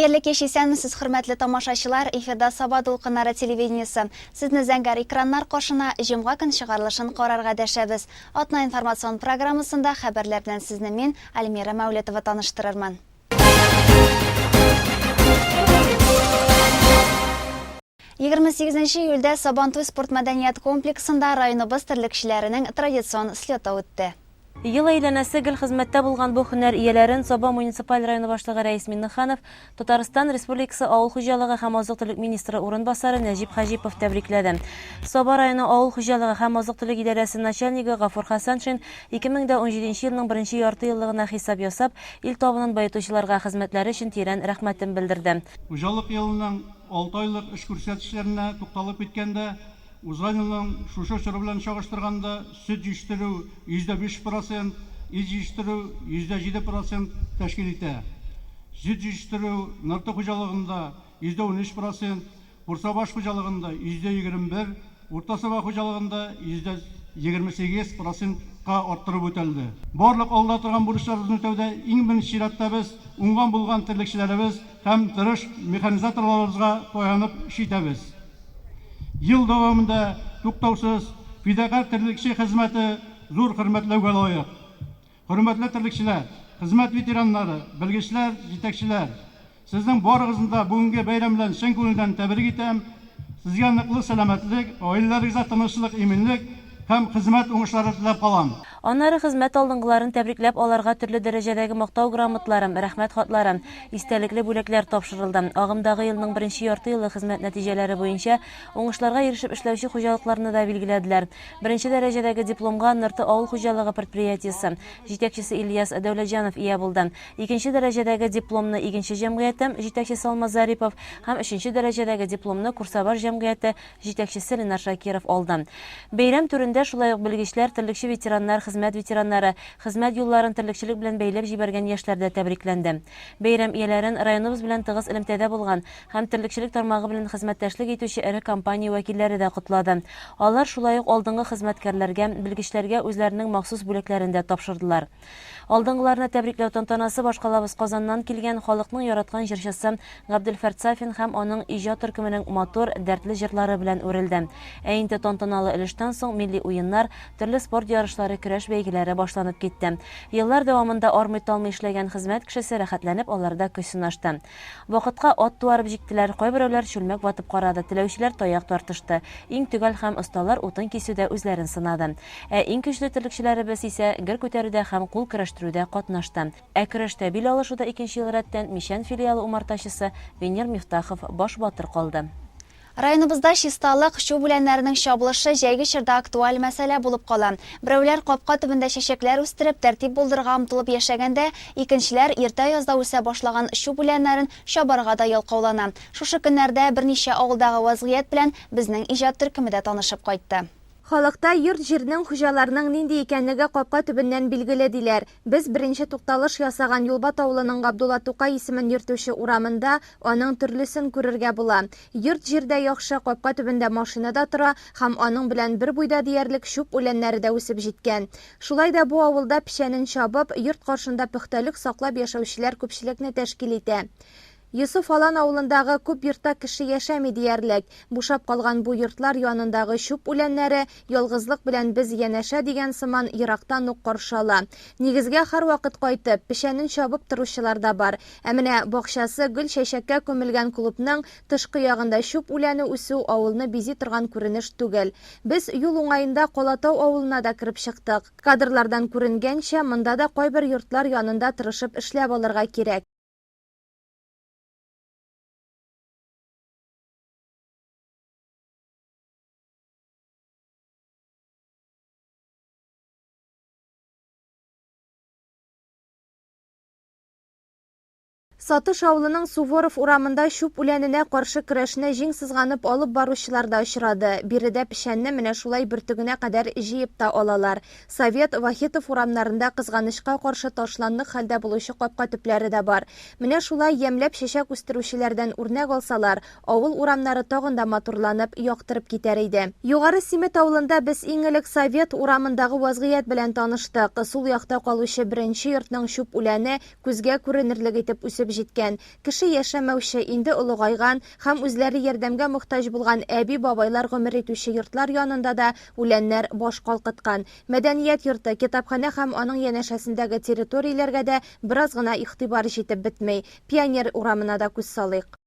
Хәерле кич, исәнмесез, хөрмәтле тамашачылар! Эфирда Саба дулкыннары телевидениесе. Сезне зәңгәр экраннар каршына җомга көн чыгарылышын карарга дәшәбез. Атна информацион программасында хәбәрләр белән сезне мин, Альмира Мәүлетова таныштырырмын. 28 июльдә Сабантуй спорт-мәдәният комплексында районыбыз терлекчеләренең традицион слеты үтте. Ел әйләнәсе гел хезмәттә булган бу һөнәр ияләрен Саба муниципаль районы башлыгы Рәис Миннеханов, Татарстан Республикасы авыл хуҗалыгы һәм азык-төлек министры урынбасары Нәҗип Хаҗипов тәбрикләде. Саба районы авыл хуҗалыгы һәм азык-төлек идарәсе начальнигы Гафур Хәсәншин 2017 елның беренче ярты еллыгына хисап ясап, ил табынын баетучыларга хезмәтләре өчен тирән рәхмәтен белдерде. Хуҗалык елының Алты айлык эш күрсәткечләренә тукталып киткәндә, узган елның шушы чоры белән чагыштырганда, сөт җитештерү 105 процент, ит җитештерү 107 процент тәшкил итә. Сөт җитештерү Нырты хуҗалыгында 13 процент, Курсабаш хуҗалыгында 21%, Урта Саба хуҗалыгында 28% процентка арттырып үтәлде. Барлык алда торган бурычларыбызны үтәүдә иң беренче чиратта без уңган-булган терлекчеләребез һәм тырыш механизаторларыбызга таянып эш итәбез. Ел дәвамында туктаусыз фидакарь терлекче хезмәте зур хөрмәтләүгә лаек. Хөрмәтле терлекчеләр, хезмәт ветераннары, белгечләр, җитәкчеләр! Сезнең барыгызны да бүгенге бәйрәм белән чын күңелдән тәбрик итәм. Сезгә ныклы сәламәтлек, гаиләләрегездә тынычлык, иминлек һәм хезмәт уңышлары теләп калам. Аннары хезмәт алдынгыларын тәбрикләп, аларга төрле дәрәҗәдәге Мактау грамоталары, Рәхмәт хатлары, истәлекле бүләкләр тапшырылды. Агымдагы елның беренче ярты еллык хезмәт нәтиҗәләре буенча уңышларга ирешеп эшләүче хуҗалыкларны да билгеләделәр. Беренче дәрәҗәдәге дипломга Нырты авыл хуҗалыгы предприятиесе, җитәкчесе Ильяс Дәүләтҗанов ия булды. Икенче дәрәҗәдәге дипломны Игенче җәмгыяте, җитәкчесе Алмаз Зарипов, һәм өченче дәрәҗәдәге дипломны Курсабаш җәмгыяте, җитәкчесе Ленар Шакиров алды. Бәйрәм түрендә шулай ук белгечләр, терлекче ветераннар, хезмәт ветераннары, хезмәт юлларын терлекчелек белән бәйләп җибәргән яшьләр дә тәбрикләнде. Бәйрәм ияләрен районыбыз белән тыгыз элемтәдә булган һәм терлекчелек тармагы белән хезмәттәшлек итүче эре компания вәкилләре дә котлады. Алар шулай ук алдынгы хезмәткәрләргә, белгечләргә үзләренең махсус бүләкләрен дә тапшырдылар. Алдынгыларны тәбрикләү тантанасы башкалабыз Казаннан килгән халыкның яраткан җырчысы Габделфәрт Сафин һәм аның иҗат төркеменең матур, дәртле җырлары белән үрелде. Ә инде тантаналы өлештән соң милли уеннар, төрле спорт ярышлары, көрәш бәйгеләре башланып китте. Еллар дәвамында армый-талмый эшләгән хезмәт кешесе рәхәтләнеп аларда көч сынашты. Вакытка ат туарып җиктеләр, кайберәүләр чүлмәк ватып карады, теләүчеләр таяк тартышты, иң төгәл һәм осталар утын кисүдә үзләрен сынады. Ә иң көчле терлекчеләребез исә гер күтәрүдә һәм кул көрәштерүдә катнашты. Ә көрәштә бил алышуда икенче ел рәттән Мичән филиалы умартачысы Венер Мифтахов баш батыр калды. Районыбызда чисталык, чүп үләннәренең чабылышы җәйге чорда актуаль мәсьәлә булып кала. Берәүләр капка төбендә чәчәкләр үстереп, тәртип булдырырга омтылып яшәгәндә, икенчеләр иртә язда үсә башлаган чүп үләннәрен чабарга да ялкаулана. Шушы көннәрдә берничә авылдагы вәзгыять белән безнең иҗат төркеме дә танышып кайтты. Халыкта йорт-җирнең хуҗаларының нинди икәнлеге капка төбеннән билгеле, диләр. Без беренче тукталыш ясаган Юлбат авылының Габдулла Тукай исемен йөртүче урамында аның төрлесен күрергә була. Йорт-җир дә яхшы, капка төбендә машина да тора һәм аның белән бер буйда диярлек чүп үләннәре дә үсеп җиткән. Шулай да бу авылда печәнен чабып, йорт каршында пөхтәлек саклап яшәүчеләр күпчелекне тәшкил итә. Йосыф Алан авылындагы күп йортта кеше яшәми диярлек. Бушап калган бу йортлар янындагы чүп үләннәре, ялгызлык белән без янәшә дигән сыман, ерактан ук каршы ала. Нигезгә һәрвакыт кайтып, печәнен чабып торучылар да бар. Ә менә бакчасы гөл-чәчәккә күмелгән клубның тышкы ягында чүп үләне үсү авылны бизи торган күренеш түгел. Без юл уңаенда Калатау авылына да кереп чыктык. Кадрлардан күренгәнчә, монда да кайбер йортлар янында тырышып эшләп алырга кирәк. Сатыш авылының Суворов урамында чүп үләненә каршы көрәшне җиң сызганып алып баручылар да очрады. Биредә печәнне менә шулай бөртегенә кадәр җыеп та алалар. Совет, Вахитов урамнарында кызганычка каршы ташландык хәлдә булучы капка төпләре дә бар. Менә шулай ямьләп чәчәк үстерүчеләрдән үрнәк алсалар, авыл урамнары тагын да матурланып, яктырып китәр иде. Югары Симет авылында без иң элек Совет урамындагы вазгыять белән таныштык. Сул якта калучы беренче йортның чүп үләне күзгә күренерлек итеп үсеп. үсеп җиткән. Кеше яшәмәүче, инде олыгайган һәм үзләре ярдәмгә мохтаҗ булган әби-бабайлар гомер итүче йортлар янында да үләннәр баш калкыткан. Мәдәният йорты, китапханә һәм аның янәшәсендәге территорияләргә дә бераз гына игътибар җитеп бетми. Пионер урамына да күз салыйк.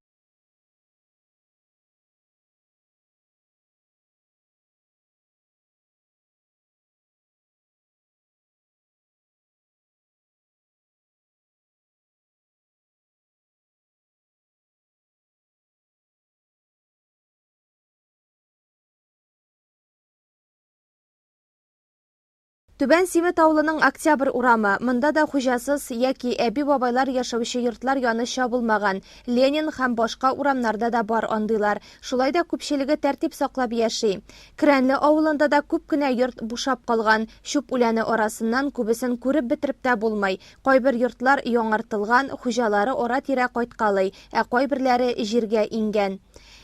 Түбән Симет авылының Октябрь урамы. Монда да хуҗасыз яки әби-бабайлар яшәүче йортлар яны чабылмаган. Ленин һәм башка урамнарда да бар андыйлар. Шулай да күпчелеге тәртип саклап яши. Керәнле авылында да күп кенә йорт бушап калган. Чүп үләне арасыннан күбесен күреп бетереп тә булмый. Кайбер йортлар яңартылган, хуҗалары ара-тирә кайткалый, ә кайберләре җиргә иңгән.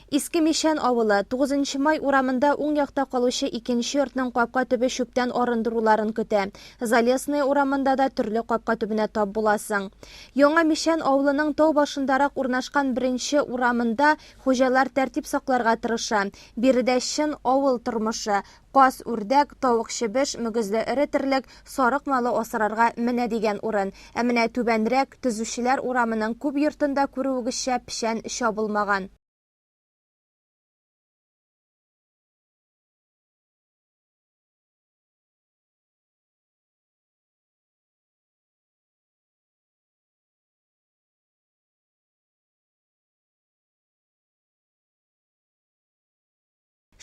Иске Мичән авылы, Тугызынчы Май урамында уң якта калучы икенче йортның капка төбе чүптән арындыруларын көтә. Залесная урамында да төрле капка төбенә тап буласың. Яңа Мичән авылының тау башындарак урнашкан беренче урамында хуҗалар тәртип сакларга тырыша. Биредә чын авыл тормышы. Каз, үрдәк, тавык-чебеш, мөгезле эре терлек, сарык малы асрарга менә дигән урын. Ә менә түбәнрәк, Төзүчеләр урамының күп йортында күрүегезчә печән чабылмаган.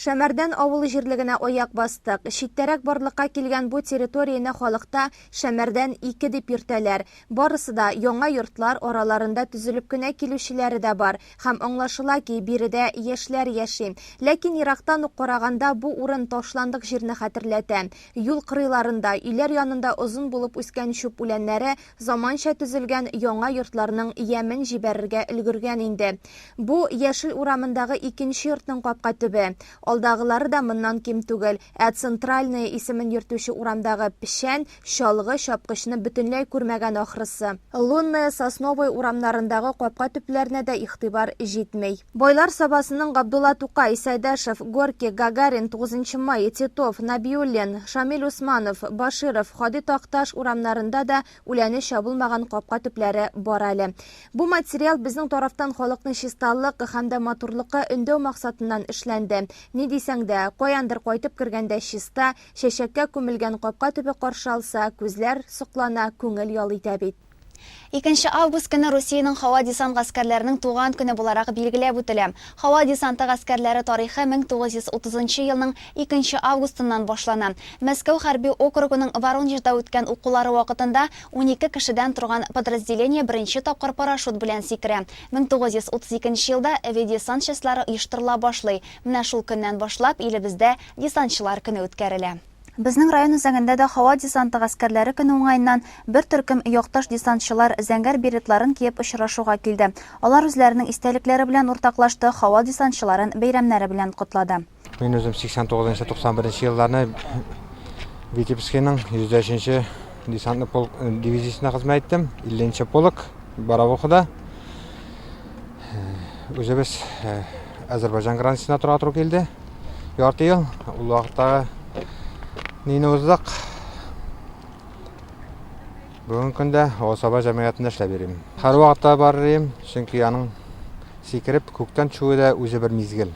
Шәмәрдән авыл җирлегенә аяк бастык. Читтәрәк барлыкка килгән бу территорияне халыкта Шәмәрдән 2 дип йөртәләр. Барысы да яңа йортлар, араларында төзелеп кенә килүчеләре дә бар. Һәм аңлашыла ки, биредә яшьләр яши. Ләкин ерактан ук караганда бу урын ташландык җирне хәтерләтә. Юл кырыйларында, өйләр янында озын булып үскән чүп үләннәре заманча төзелгән яңа йортларның ямен җибәрергә өлгергән инде. Бу, Яшел урамындагы икенче йортның капка төбе. Алдагылары да моннан ким түгел. Ә Центральная исемен йөртүче урамдагы печән, чалгы, чапкычны бөтенләй күрмәгән ахрысы. Лунная, Сосновая урамнарындагы капка төпләренә дә игътибар җитми. Байлар Сабасының Габдулла Тукай, Сәйдәшев, Горький, Гагарин, Тугызынчы Май, Титов, Набиуллин, Шамил Усманов, Баширов, Һади Такташ урамнарында да үләне чабылмаган капка төпләре бар әле. Бу материал безнең тарафтан халыкны чисталык һәм дә матурлыкка өндәү максатыннан эшләнде. Ни дисәң дә, каяндыр кайтып кергәндә чиста, чәчәккә күмелгән капка төбе каршы алса, күзләр соклана, күңел ял итә бит. Икенче август көне Русиянең һава десант гаскәрләренең туган көне буларак билгеләп үтелә. Һава десанты гаскәрләре тарихы 1930 нчы елның икенче августыннан башлана. Мәскәү хәрби округының Воронежда үткән укулары вакытында 12 кешедән торган подразделение беренче тапкыр парашют белән сикерә. 1932 нче елда авиадесант частьлары оештырыла башлый. Менә шул көннән башлап илебездә Десантчылар көне үткәрелә. Безнең район үзәгендә дә Һава десанты гаскәрләре көне уңаеннан бер төркем якташ десантчылар зәңгәр беретларын киеп очрашуга килде. Алар үзләренең истәлекләре белән уртаклашты, һава десантчыларын бәйрәмнәре белән котлады. Мин үзем 89 нчы, 91 нче елларны Витебскийның 103 нче десантный полк дивизиясендә хезмәт иттем, 50 нче полк Боровухада. Үзебез Әзербайҗан границасында тора туры килде. Ярты ел. Ул вакыттагы нине уздык. Бүгенге көндә Осаба җәмгыятендә эшләп йөрим. Һәр вакытта барыр идем, чөнки аның сикереп күктән төшүе дә үзе бер мизгел.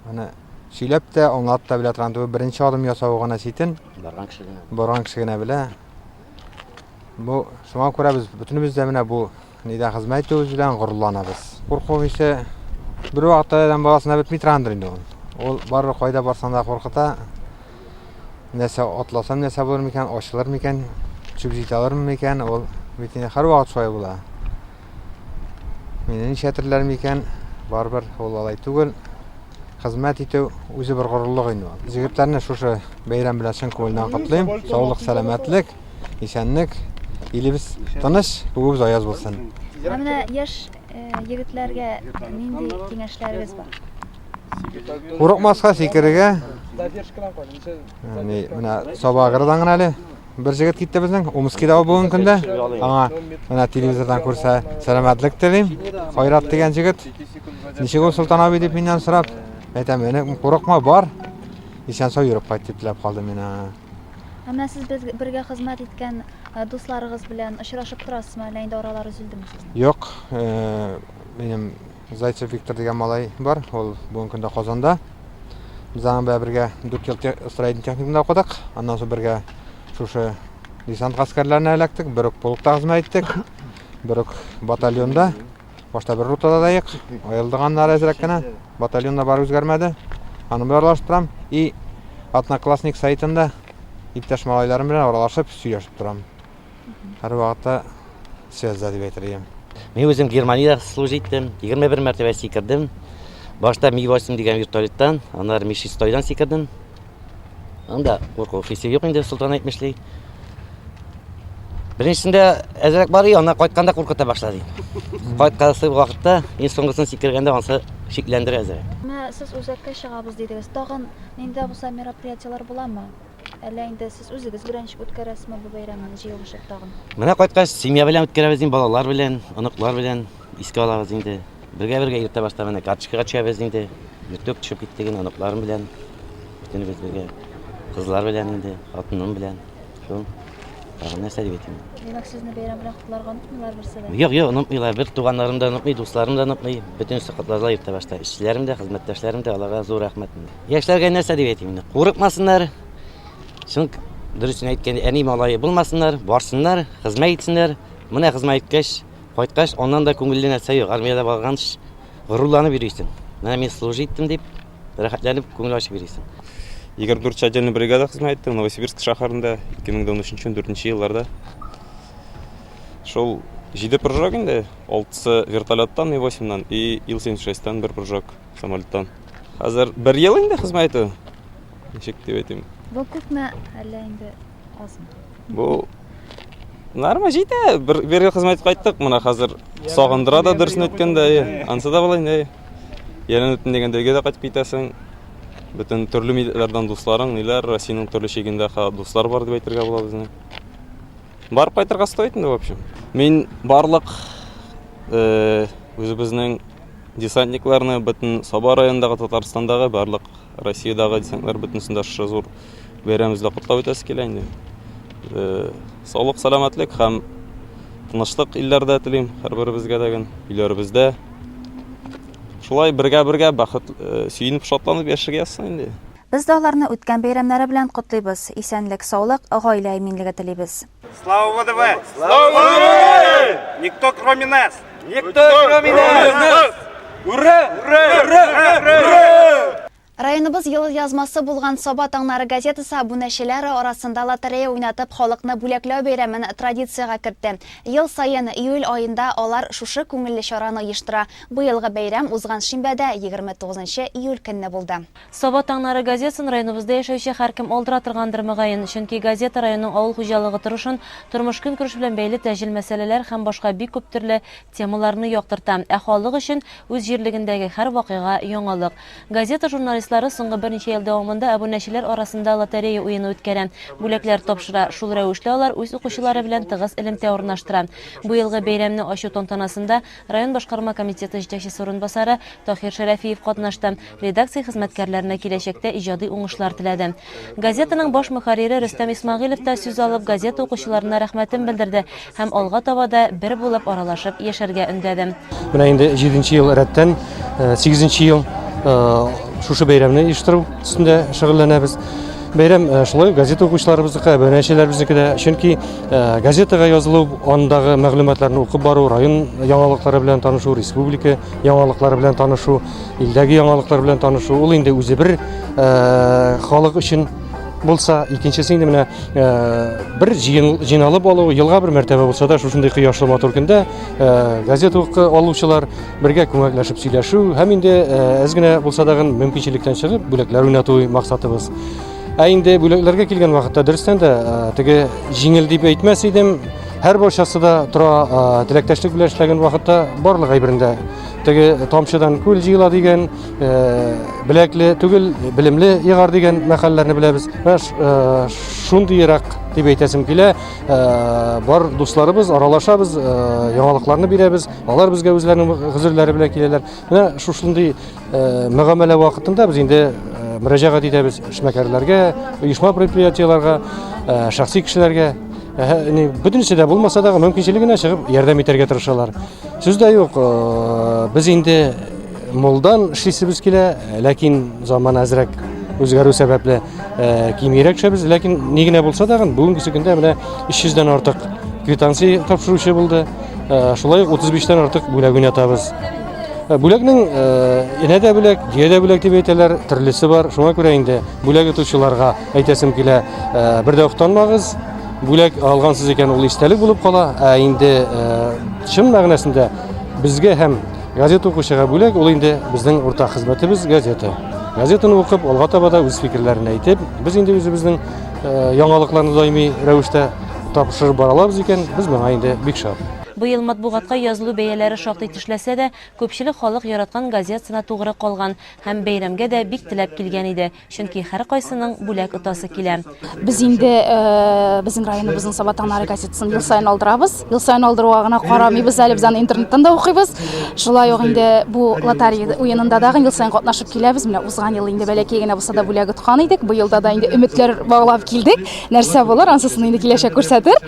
Аны сөйләп тә, аңлатып та белә торган түгел. Беренче адым ясавы гына читен. Барган кеше генә. Барган кеше генә белә. Бу шуңа күрә без бөтенебез дә менә бу Нидә хезмәт итүебез белән горурланабыз. Курку хисе бер вакытта адәм баласына бетми торгандыр инде ул. Ул барыбер кайда барсаң да куркыта. Нәрсә атласам нәрсә булыр микән, ачылыр микән, төшеп җитә алырмын микән, ул бит инде һәрвакыт шулай була. Мине нишләтерләр микән, барыбер ул алай түгел. Хезмәт итү үзе бер горурлык инде ул. Җегетләрне шушы бәйрәм белән чын күңелдән котлыйм. Саулык, сәламәтлек. Исәнлек, илебез тыныч, күгебез аяз булсын. Ә менә яшь егетләргә нинди киңәшләрегез бар? Курыкмаска, сикерергә. Менә Саба агырдан гына әле. бер җегет китте безнең, Омскида ул бүгенге көндә. Аңа менә телевизордан күрсә, сәламәтлек телим. Хайрат дигән җегет. Ничек ул Солтан абый дип миннән сорап, әйтәм, әнә курыкма, бар. Исән сау йөреп кайт дип теләп калды мин аңа. Ә менә сез без бергә хезмәт иткән э, дусларыгыз белән очрашып торасызмы, әллә инде аралар өзелдеме сезнең? Юк, э, минем Зайцев Виктор дигән малай бар, ул бүгенге көндә Казанда. Без аның белән бергә 4 ел строительный техникумда укыдык. Аннан соң бергә шушы десант гаскәрләренә эләктек, бер үк полкта хезмәт иттек, бер үк батальонда. Башта бер ротада да ек, аерылдык аннары әзрәк кенә. Батальонда бар үзгәрмәде. Аның белән аралашып торам. И Одноклассник сайтында иптәш малайларым белән аралашып, сөйләшеп торам. Һәрвакытта связьда дип әйтер идем. Мин үзем Германиядә служить иттем. 21 мәртәбә сикердем. Башта Ми-8 дигән вертолеттан, аннары Ми-6-дан сикердем. Анда курку хисе юк инде, Солтан әйтмешли. Беренчесендә әзрәк бар и, аннан кайтканда куркыта башлады. Кайткасы вакытта, иң соңгысын сикергәндә ансы шикләндерә әзрәк. Менә сез үзәккә чыгабыз дидегез. Тагын нинди дә булса мероприятиеләр буламы? Әллә инде сез үзегез белән ничек үткәрәсезме бу бәйрәмне җыелышып тагын? Менә кайткач, семья белән үткәрәбез инде, балалар белән, оныклар белән искә алабыз инде. Бергә-бергә иртә башта менә карточкага төшәбез инде. Иртүк төшеп киттек инде оныкларым белән. Бөтенебез бергә. Кызлар белән инде, хатыным белән. Шул. Тагын нәрсә дип әйтим? Димәк, сезне бәйрәм белән котларга онытмыйлар берсе дә? Юк, юк, онытмыйлар. Бер туганнарым да онытмый, дусларым да онытмый. Бөтенесе котладылар иртә башта. Эшчеләрем дә, хезмәттәшләрем дә, аларга зур рәхмәт инде. Яшьләргә нәрсә дип әйтим инде? Курыкмасыннар. Чын дөресен әйткәндә, әни малае булмасыннар, барсыннар, хезмәт итсеннәр. Менә хезмәт иткәч, кайткач, аннан да күңелле нәрсә юк. Армиядә барганч горурланып йөрисең. Менә мин служить иттем дип, рәхәтләнеп күңел ачып йөрисең. 24 отдельный бригада хезмәт иттем Новосибирск шәһәрендә 2013-14 елларда. Шул 7 прыжок инде, 6-сы вертолеттан Ми-8-нан и Ил-76-тан бер прыжок самолеттан. Хәзер бер ел инде хезмәт итү. Ничек дип әйтим? Бу күпме, әллә инде азмы? Бу норма җитә. Бер, бер ел хезмәт итеп кайттык. Менә хәзер сагындыра да дөресен әйткәндә, әйе. Ансы да була инде, әйе. Ярын үтен дигәндә өйгә дә кайтып китәсең. Бөтен төрле милләтләрдән дусларың, ниләр, Россиянең төрле чигендә дуслар бар дип әйтергә була безнең. Барып кайтырга стоит инде, в общем. Мин барлык э, үзебезнең десантникларны бөтен Саба районындагы, Татарстандагы, барлык Россиядагы десантниклар бөтенесен дә шушы зур бәйрәмебездә котлап үтәсе килә инде. Э, саулык, сәламәтлек һәм тынычлык илләрдә телим һәрберебезгә дә ген, өйләребездә. Шулай бергә-бергә бәхет, э, сөенеп, шатланып яшәргә язсын инде. Без дә аларны үткән бәйрәмнәре белән котлыйбыз, исәнлек, саулык, гаилә иминлеге телибез. Слава ВДВ! Слава ВДВ! Никто кроме нас! Никто кроме нас! Ура! Ура! Ура! Ура! Районыбыз елъязмасы булган Саба таңнары газетасы абунәчеләре арасында лотерея уйнатып халыкны бүләкләү бәйрәмен традициягә кертте. Ел саен июль аенда алар шушы күңелле чараны оештыра. Быелгы бәйрәм узган шимбәдә, 29 нчы июль көнне булды. Саба таңнары газетасын районыбызда яшәүче һәркем алдыра торгандыр, мөгаен. Чөнки газета районның авыл хуҗалыгы торышын, тормыш-көнкүреш белән бәйле тәҗел мәсьәләләр һәм башка бик күп төрле темаларны яктырта. Ә халык өчен үз җирлегендәге һәр вакыйга, яңалык. Газета журналистлары соңгы берничә ел дәвамында абунәчеләр арасында лотерея уены үткәрә, бүләкләр тапшыра. Шул рәвешле алар үз укучылары белән тыгыз элемтә урнаштыра. Быелгы бәйрәмне ачу тантанасында район башкарма комитеты җитәкчесе урынбасары Таһир Шәрәфиев катнашты. Редакция хезмәткәрләренә киләчәктә иҗади уңышлар теләде. Газетаның баш мөхәррире Рөстәм Исмәгыйлев та сүз алып, газета укучыларына рәхмәтен белдерде һәм алга таба да бер булып аралашып яшәргә өндәде. Менә инде җиденче ел рәттән, сигезенче ел шушы бәйрәмне оештыру өстендә шөгыльләнәбез. Бәйрәм шулай ук газета укучыларыбызныкы, әбүнәчеләребезнеке дә, чөнки газетага язылу, андагы мәгълүматларны укып бару, район яңалыклары белән танышу, республика яңалыклары белән танышу, илдәге яңалыклар белән танышу, ул инде үзе бер халык өчен булса, икенчесе инде менә бер җыен җыйналып алу, елга бер мәртәбә булса да, шушындый кояшлы матур көндә газета укы алучылар бергә күмәкләшеп сөйләшү һәм инде әз генә булса да мөмкинчелектән чыгып бүләкләр уйнату максатыбыз. Ә инде бүләкләргә килгән вакытта дөрестән дә теге җиңел дип әйтмәс идем. Һәр барчасы да тора теләктәшлек белән эшләгән вакытта барлык әйберендә. Теге тамчыдан күл җыела дигән, беләкле түгел, белемле егар дигән мәкальләрне беләбез. Менә шундыйрак дип әйтәсем килә. Бар дусларыбыз, аралашабыз, яңалыкларны бирәбез. Алар безгә үзләренең гозерләре белән киләләр. Менә шушындый мөгамәлә вакытында без инде мөрәҗәгать итәбез эшмәкәрләргә, оешма предприятиеләргә, шәхси кешеләргә. Бөтенесе дә булмаса да, мөмкинчелегенә чыгып ярдәм итәргә тырышалар. Сүз дә юк, без инде мулдан эшлисебез килә, ләкин заман әзрәк үзгәрү сәбәпле кимирәк төшәбез. Ләкин ни генә булса да, бүгенге көндә менә 300 дән артык квитанция тапшыручы булды. Шулай ук 35 тән артык бүләк уйнатабыз. Бүләкнең энә дә бүләк, дөя дә бүләк дип әйтәләр, төрлесе бар. Шуңа күрә инде бүләк отучыларга әйтәсем килә, бер дә офтанмагыз. Бүләк алгансыз икән, ул истәлек булып кала. Ә инде чын мәгънәсендә безгә һәм газета укучыга бүләк, ул инде безнең уртак хезмәтебез газета. Газетаны укып, алга таба да үз фикерләрен әйтеп, без инде үзебезнең яңалыкларны даими рәвештә тапшырып бара алабыз икән, без моңа инде бик шат. Быел матбугатка язылу бәяләре шактый тешләсә дә, күпчелек халык яраткан газетасына тугры калган һәм бәйрәмгә дә бик теләп килгән иде. Чөнки һәркайсының бүләк отасы килә. Без инде безнең районыбызның Саба таңнары газетасын ел саен алдырабыз. Ел саен алдыруга гына карамыйбыз әле, без аны интернеттан да укыйбыз. Шулай ук инде бу лотарея уенында да ел саен катнашып киләбез. Менә узган ел инде бәләкәй генә булса да бүләк откан идек. Быелда да инде өметләр баглап килдек. Нәрсә булыр, ансысын инде киләчәк күрсәтер.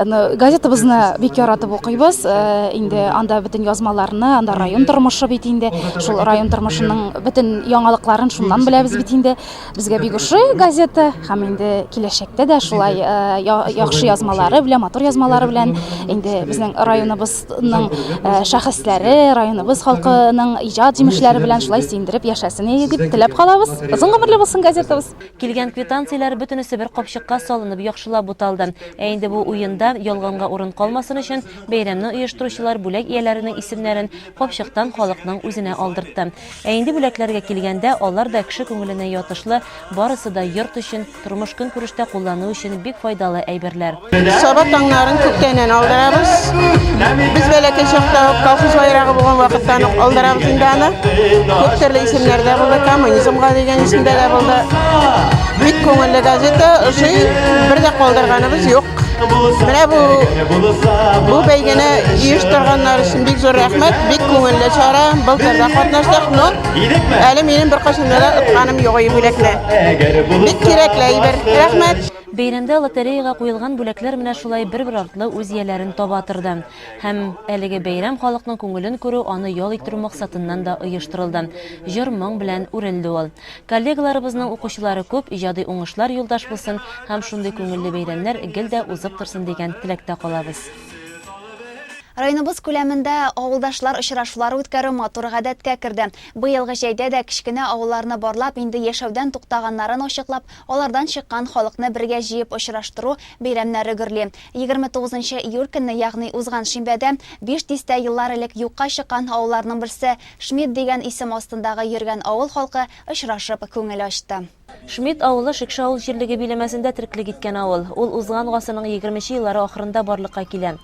Газетабызны бик яратып укыйбыз. Э, инде анда бөтен язмаларны, анда район тормышы бит инде. Шул район тормышының бөтен яңалыкларын шуннан беләбез бит инде. Безгә бик ошый газета һәм инде киләчәктә дә шулай э, яхшы язмалары белән, матур язмалары белән инде безнең районыбызның э, шәхесләре, районыбыз халкының иҗат җимешләре белән шулай сөендереп яшәсен дип теләп калабыз. Озын гомерле булсын газетабыз. Килгән квитанцияләр бөтенесе бер капчыкка салынып, яхшылап буталды. Ә инде бу уенда ялганга урын калмасын өчен, бәйрәмне оештыручылар бүләк ияләренең исемнәрен капчыктан халыкның үзенә алдыртты. Ә инде бүләкләргә килгәндә, алар да кеше күңеленә ятышлы, барысы да йорт өчен, тормыш-көнкүрештә куллану өчен бик файдалы әйберләр. Саба таңнарын күптәннән алдырабыз. Без бәләкәй чакта ук колхоз байрагы булган вакыттан ук алдырабыз инде аны. Күп төрле исемнәрдә булды, коммунизмга дигән исемдә дә булды. Бик күңелле газета, ошый, бер дә калдырганыбыз юк. Менә бу бу бәйгене оештырганнар өчен бик зур рәхмәт, бик күңелле чара. Былтыр да катнаштык, но әле минем беркайчанда да отканым юк бүләкне. Бик кирәкле әйбер. Рәхмәт. Бәйрәмдә лотереяга куелган бүләкләр менә шулай бер-бер артлы үз ияләрен таба торды. Һәм әлеге бәйрәм халыкның күңелен күрү, аны ял иттерү максатыннан да оештырылды. Җыр-моң белән үрелде ул. Коллегаларыбызның укучылары күп, иҗади уңышлар юлдаш булсын һәм шундый күңелле бәйрәмнәр гел дә узып торсын дигән теләктә калабыз. Районыбыз күләмендә авылдашлар очрашулары үткәрү матур гадәткә керде. Быелгы җәйдә дә кечкенә авылларны барлап, инде яшәүдән туктаганнарын ачыклап, алардан чыккан халыкны бергә җыеп очраштыру бәйрәмнәре гөрли. 29 нчы июль көнне, ягъни узган шимбәдә, биш дистә еллар элек юкка чыккан авылларның берсе, Шмидт дигән исем астындагы йөргән авыл халкы очрашып күңел ачты. Шмидт авылы Шекше авыл җирлеге биләмәсендә тереклек иткән авыл. Ул узган гасырның егерменче еллары ахырында барлыкка килә.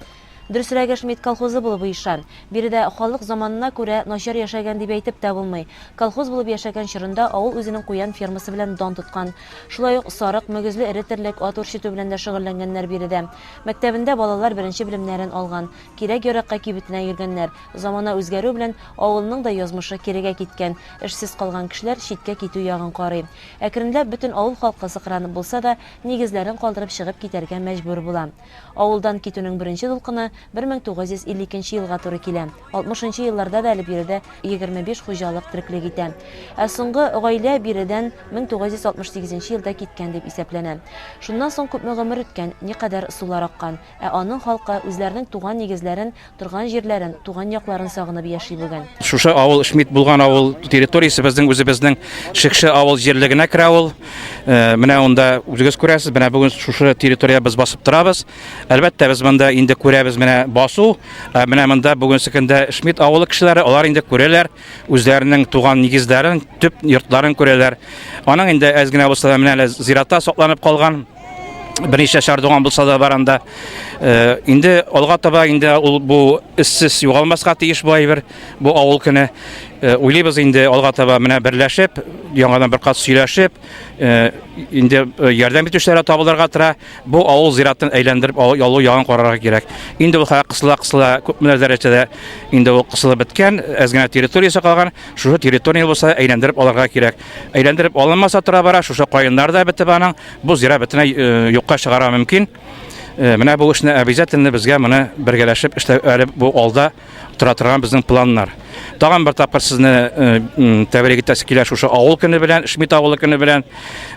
Дөресрәге, Шмидт колхозы булып оеша. Биредә халык заманына күрә начар яшәгән дип әйтеп тә булмый. Колхоз булып яшәгән чорында авыл үзенең куян фермасы белән дан тоткан. Шулай ук сарык, мөгезле эре терлек, ат үрчетү белән дә шөгыльләнгәннәр биредә. Мәктәбендә балалар беренче белемнәрен алган. Кирәк-яракка кибетенә йөргәннәр. Замана үзгәрү белән авылның да язмышы кирегә киткән. Эшсез калган кешеләр читкә китү ягын карый. Әкренләп бөтен авыл халкы сыкранып булса да, нигезләрен калдырып чыгып китәргә мәҗбүр була. Авылдан китүнең беренче дулкыны 1952 елга туры килә. 60 нчы елларда да әле биредә 25 хуҗалык тереклек итә. Ә соңгы гаилә биредән 1968 елда киткән дип исәпләнә. Шуннан соң күпме гомер үткән, никадәр сулар аккан. Ә аның халкы үзләренең туган нигезләрен, торган җирләрен, туган якларын сагынып яши бүген. Шушы авыл, Шмидт булган авыл территориясе безнең үзебезнең Шекше авыл җирлегенә керә ул. Э, менә унда үзегез күрәсез, менә бүген шушы территориядә без басып торабыз. Әлбәттә, без монда инде күрәбез менә басу. Ә менә монда бүгенге көндә Шмидт авылы кешеләре, алар инде күрәләр үзләренең туган нигезләрен, төп йортларын күрәләр. Аның инде әз генә булса да менә әле зиратта сакланып калган. Берничә чардуган булса да бар анда. Э, инде алга таба инде ул бу эзсез югалмаска тиеш бу әйбер, бу авыл көне. Э, уйлыйбыз инде алга таба менә берләшеп, яңадан бер кат сөйләшеп, э, инде ярдәм итүчеләр табылырга тора. Бу авыл зиратын әйләндереп алу ягын карарга кирәк. Инде ул кысыла-кысыла күпмедер дәрәҗәдә инде ул кысылып беткән, әз генә территориясе калган. Шушы территорияне булса әйләндереп алырга кирәк. Әйләндереп алынмаса тора бара, шушы каеннар да бетеп аның бу зират бөтенләй э, юкка чыгарга мөмкин. Э, менә бу эшне обязательно безгә моны бергәләшеп эшләү әле бу алда тора торган безнең планнар. Тагын бер тапкыр сезне э, тәбрик итәсе килә шушы авыл көне белән, Шмидт авылы көне белән.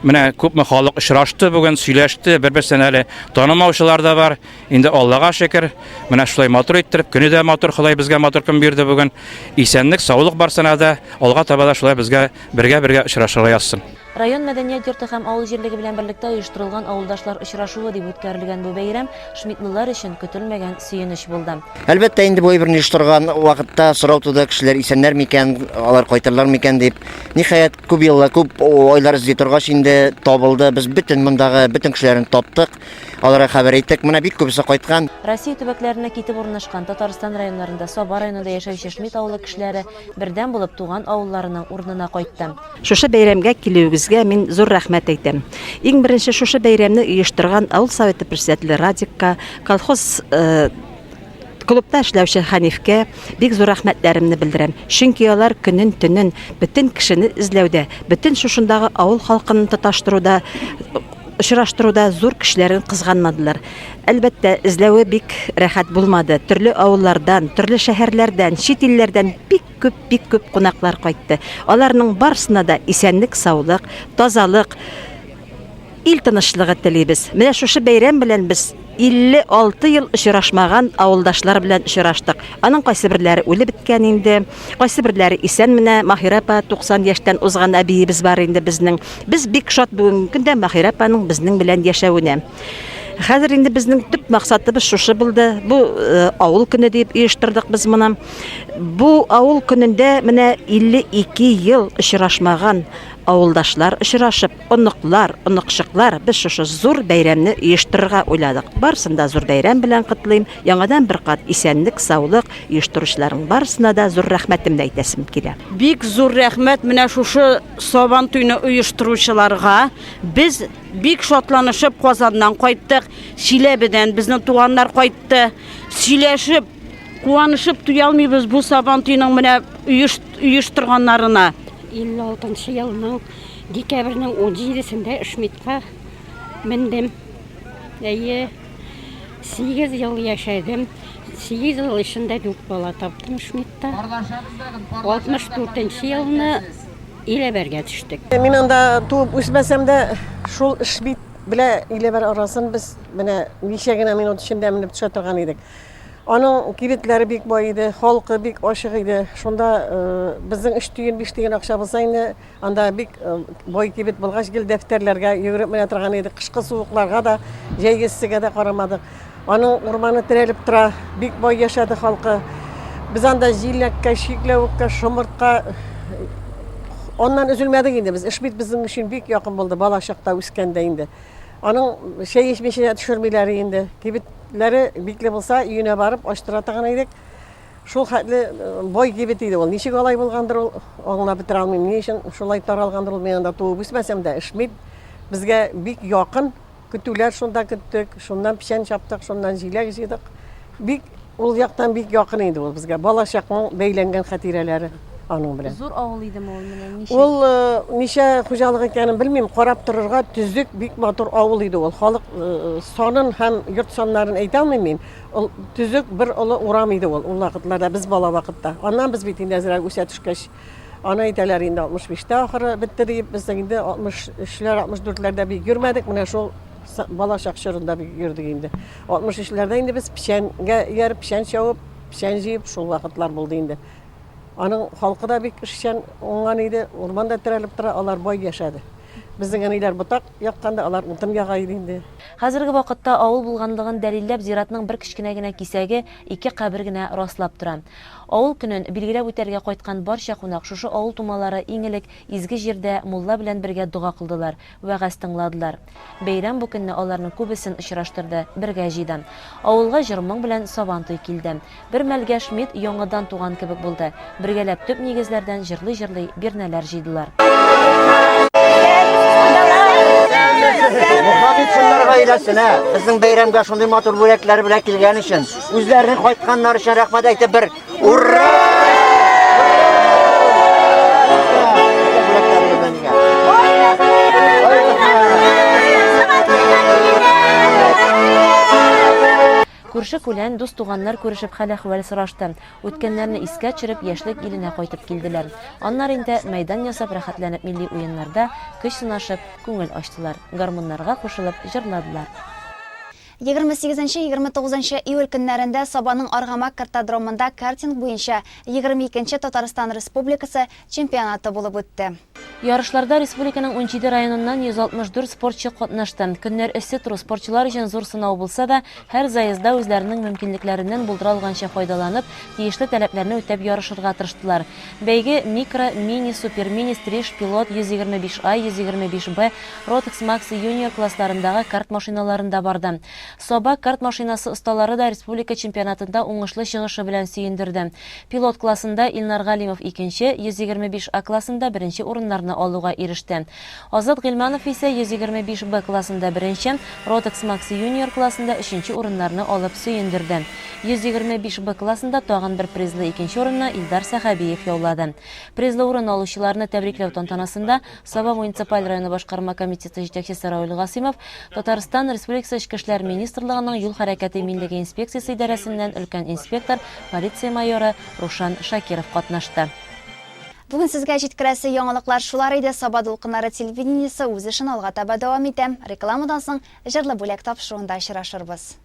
Менә күпме халык очрашты бүген, сөйләште, бер-берсен әле танымаучылар да бар. Инде Аллага шөкер, менә шулай матур иттереп, көне дә матур, Ходай безгә матур көн бирде бүген. Исәнлек, саулык барсына да, алга таба да шулай безгә бергә-бергә очрашырга язсын. Район мәдәният йорты һәм авыл җирлеге белән берлектә оештырылган авылдашлар очрашуы дип үткәрелгән бу бәйрәм шмидлылар өчен көтелмәгән сөенеч булды. Әлбәттә инде бу әйберне оештырган вакытта сорау туды, кешеләр исәннәр микән, алар кайтырлар микән дип. Ниһаять, күп еллар, күп айлар эзли торгач инде табылды. Без бөтен мондагы бөтен кешеләрне таптык, аларга хәбәр иттек. Менә бик күбесе кайткан. Россия төбәкләренә китеп урнашкан Татарстан районнарында, Саба районында яшәүче Шмидт авылы кешеләре бердәм булып туган авылларының урынына кайтты. Шушы бәйрәмгә килүегезгә мин зур рәхмәт әйтәм. Иң беренче шушы бәйрәмне оештырган авыл советы председателе Радикка, колхоз э, клубта эшләүче Хәнифкә бик зур рәхмәтләремне белдерәм. Чөнки алар көнен-төнен бөтен кешене эзләүдә, бөтен шушындагы авыл халкын тоташтыруда, очраштыруда зур көчләрен кызганмадылар. Әлбәттә, эзләве бик рәхәт булмады. Төрле авыллардан, төрле шәһәрләрдән, чит илләрдән бик күп, бик күп кунаклар кайтты. Аларның барысына да исәнлек-саулык, тазалык, ил тынычлыгы телибез. Менә шушы бәйрәм белән без 56 ел очрашмаган авылдашлар белән очраштык. Аның кайсыберләре үлеп беткән инде, кайсыберләре исән менә Маһирә апа 90 яшьтән узган әбиебез бар инде безнең. Без бик шат бүгенге көндә Маһирә апаның безнең белән яшәвенә. Хәзер инде безнең төп максатыбыз шушы булды. Бу э, авыл көне дип оештырдык без моны. Бу авыл көнендә менә 52 ел очрашмаган авылдашлар очрашып, оныклар, оныкчыклар без шушы зур бәйрәмне оештырырга уйладык. Барысын да зур бәйрәм белән котлыйм. Яңадан бер кат исәнлек, саулык, оештыручыларның барысына да зур рәхмәтемне әйтәсем килә. Бик зур рәхмәт менә шушы Сабан туйны оештыручыларга. Без бик шатланышып Казаннан кайттык, Чиләбедән безнең туганнар кайтты. Сөйләшеп, Куанышып туя алмыйбыз бу Сабантуйның менә оештырганнарына. 56 нчы елның декабрьнең 17-сендә Шмидтка мендем. Әйе, 8 ел яшәдем. 8 ел эчендә дүрт бала таптым Шмидтта. 64 нче елны Иләбәргә төштек. Мин анда туып үсмәсәм дә, шул Шмидт белән Иләбәр арасын без менә ничә генә минут эчендә менеп төшә торган идек. Аның кибетләре бик бай иде, халкы бик ачык иде. Шунда безнең өч тиен, биш тиен акча булса инде, анда бик бай кибет булгач, гел дәфтәрләргә йөгереп менә торган идек. Кышкы суыкларга да, җәйге эссегә дә карамадык. Аның урманы терәлеп тора, бик бай яшәде халкы. Без анда җиләккә, чикләвеккә, шомыртка аннан өзелмәдек инде без. Эш бит безнең өчен бик якын булды, бала чакта үскәндә инде. Аның чәй эчмичә дә төшермиләр инде. Кибетләре бикле булса, өенә барып ачтыра торган идек. Шул хәтле э, бай кибет иде ул. Ничек алай булгандыр ул, аңлап бетерә алмыйм. Ни өчен шулай таралгандыр ул, мин анда туып үсмәсәм дә, Шмидт безгә бик якын. Көтүләр шунда көттек, шуннан печән чаптык, шуннан җиләк җыйдык. Бик ул яктан бик якын инде ул безгә. Бала чакның бәйләнгән хатирәләре аның белән. Зур авыл идеме ул менә ничек? Ул э, ничә хуҗалык икәнен белмим, карап торырга төзек, бик матур авыл иде ул. Халык э, санын һәм йорт саннарын әйтә алмыйм мин. Ул төзек бер олы урам иде ул, ул вакытларда без бала вакытта. Аннан без бит инде әзрәк үсә төшкәч, аны әйтәләр инде 65-тә ахыры бетте диеп, без инде 63-ләр, 64-ләрдә бик йөрмәдек, менә шул бала чак чорында бик йөрдек инде. 63-ләрдә инде без печәнгә ияреп, печән чабып, печән җыеп, шул вакытлар булды инде. Аның халкы да бик эшчән, уңган иде, урман да терәлеп тора, алар бай яшәде. Безнең әниләр ботак якканда, алар утын яга иде инде. Хәзерге вакытта авыл булганлыгын дәлилләп зиратның бер кечкенә генә кисәге, ике кабер генә раслап тора. Авыл көнен билгеләп үтәргә кайткан барча кунак шушы авыл тумалары иң элек изге җирдә мулла белән бергә дога кылдылар, вәгазь тыңладылар. Бәйрәм бу көнне аларның күбесен очраштырды, бергә җыйды. Авылга җыр-моң белән Сабантуй килде. Бер мәлгә Шмидт яңадан туган кебек булды. Бергәләп төп нигезләрдән җырлый-җырлый бирнәләр җыйдылар. Мухаметшиннар гаиләсенә безнең бәйрәмгә шундый матур бүләкләр белән килгән өчен, үзләренең кайтканнары өчен рәхмәт әйтеп бер ура! Күрше-күлән, дус-туганнар күрешеп хәл-әхвәл сорашты. Үткәннәрне искә төшереп, яшьлек иленә кайтып килделәр. Аннары инде мәйдан ясап рәхәтләнеп милли уеннарда көч сынашып, күңел ачтылар, гармуннарга кушылып җырладылар. 28-29 нчы июль көннәрендә Сабаның Аргамак картодромында картинг буенча 22 нче Татарстан Республикасы чемпионаты булып үтте. Ярышларда республиканың 17 районыннан 164 спортчы катнашты. Көннәр эссе тору спортчылар өчен зур сынау булса да, һәр заездда үзләренең мөмкинлекләреннән булдыра алганча файдаланып, тиешле таләпләрне үтәп ярышырга тырыштылар. Бәйге микро, мини, супермини, стриж, пилот, 125 А, 125 Б, Ротекс Макси Юниор классларындагы карт машиналарында барды. Саба карт машинасы осталары да республика чемпионатында уңышлы чыгышы белән сөендерде. Пилот классында Илнар Галимов икенче, 125 А классында беренче урыннарны алуга иреште. Азат Гыйльманов исә 125 Б классында беренче, Ротекс Макси Юниор классында өченче урыннарны алып сөендерде. 125 Б классында тагын бер призлы икенче урынны Илдар Сәхәбиев яулады. Призлы урын алучыларны тәбрикләү тантанасында Саба муниципаль районы башкарма комитеты җитәкчесе Равил Гасыймов, Татарстан Республикасы Эчке эшләр министрлыгының юл хәрәкәте иминлеге инспекциясе идарәсеннән өлкән инспектор, полиция майоры Рушан Шакиров катнашты. Бүген сезгә җиткерәсе яңалыклар шулар иде. Саба дулкыннары телевидениесе үз эшен алга таба дәвам итә. Рекламадан соң Җырлы бүләк тапшыруында очрашырбыз.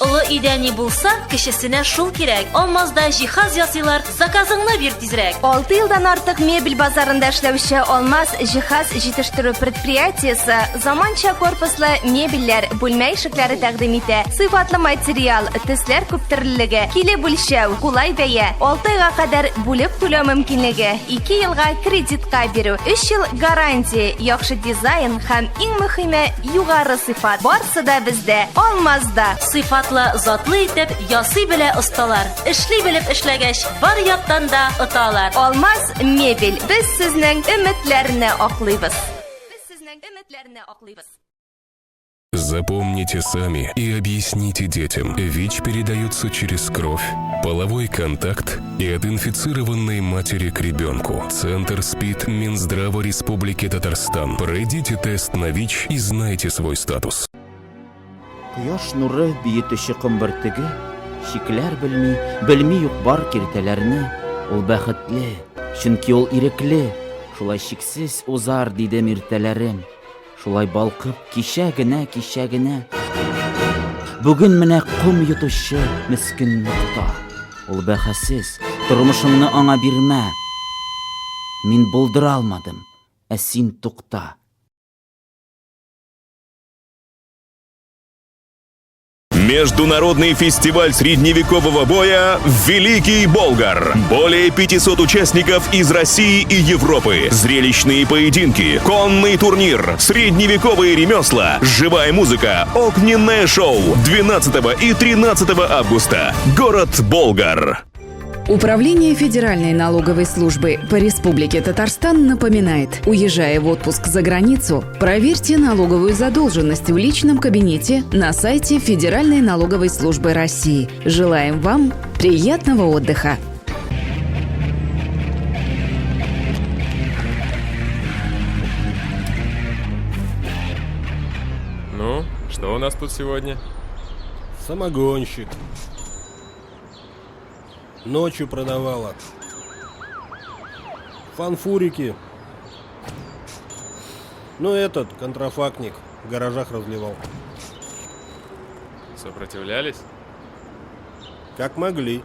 Олы өйдә ни булса, кечесенә шул кирәк. Алмазда җиһаз ясыйлар, заказыңны бир тизрәк. 6 елдан артык мебель базарында эшләүче Алмаз җиһаз җитештерү предприятиесе заманча корпуслы мебельләр, бүлмә ишекләре тәкъдим итә. Сыйфатлы материал, төсләр күптөрлелеге, килеп үлчәү, кулай бәя, 6 айга кадәр бүлеп түләү мөмкинлеге, 2 елга кредитка бирү, 3 ел гарантия, яхшы дизайн һәм иң мөхиме, югары сыйфат. Барсы да бездә, Алмазда! Сыйфатлы, затлы итеп ясый белә осталар. Эшли белеп эшләгәч, бар яктан да оталар. Алмаз мебель. Без сезнең өметләрне аклыйбыз. Без сезнең өметләрне аклыйбыз. Запомните сами и объясните детям. ВИЧ передается через кровь, половой контакт и от инфицированной матери к ребенку. Центр СПИД Минздрава Республики Татарстан. Пройдите тест на ВИЧ и знайте свой статус. Кояш нуры биетүче ком бөртеге, Чикләр белми, белми юк-бар киртәләрне. Ул бәхетле, чөнки ул ирекле, Шулай чиксез узар, дидем иртәләрем. Шулай балкып, кичә генә, кичә генә. Бүген менә ком йотучы мескенне тота. Ул бәхәсез, тормышыңны аңа бирмә. Мин булдыра алмадым, ә син тукта. Международный фестиваль средневекового боя «Великий Болгар». Более 500 участников из России и Европы. Зрелищные поединки, конный турнир, средневековые ремесла, живая музыка, огненное шоу. 12 и 13 августа. Город Болгар. Управление Федеральной налоговой службы по Республике Татарстан напоминает, уезжая в отпуск за границу, проверьте налоговую задолженность в личном кабинете на сайте Федеральной налоговой службы России. Желаем вам приятного отдыха! Что у нас тут сегодня? Самогонщик. Ночью продавала. Фанфурики. Ну этот, контрафактник, в гаражах разливал. Сопротивлялись? Как могли.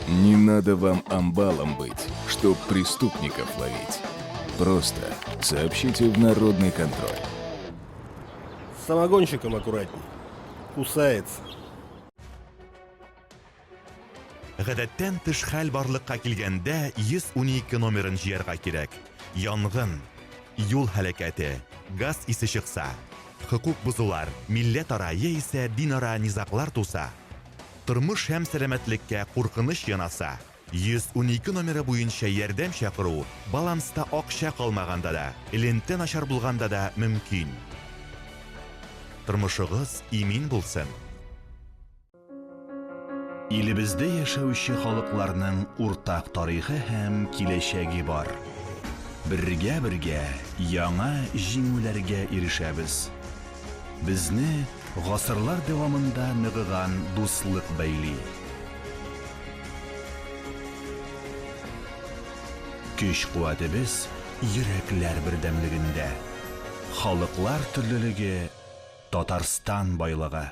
Не надо вам амбалом быть, чтоб преступников ловить. Просто сообщите в народный контроль. С самогонщиком аккуратней. Кусается. Гадәттән тыш хәл барлыкка килгәндә 112 номерын җыярга кирәк. Янгын, юл һәлакәте, газ исе чыкса, хокук бозулар, милләтара яисә динара низаглар туса, тормыш һәм сәламәтлеккә куркыныч янаса, 112 номеры буенча ярдәм чакыру баланста акча калмаганда да, элемтә начар булганда да мөмкин. Тормышыгыз имин булсын! Илебездә яшәүче халыкларның уртак тарихы һәм киләчәге бар. Бергә-бергә яңа җиңүләргә ирешәбез. Безне гасырлар дәвамында ныгыган дуслык бәйли. Көч-куәтебез йөрәкләр бердәмлегендә. Халыклар төрлелеге, Татарстан байлыгы.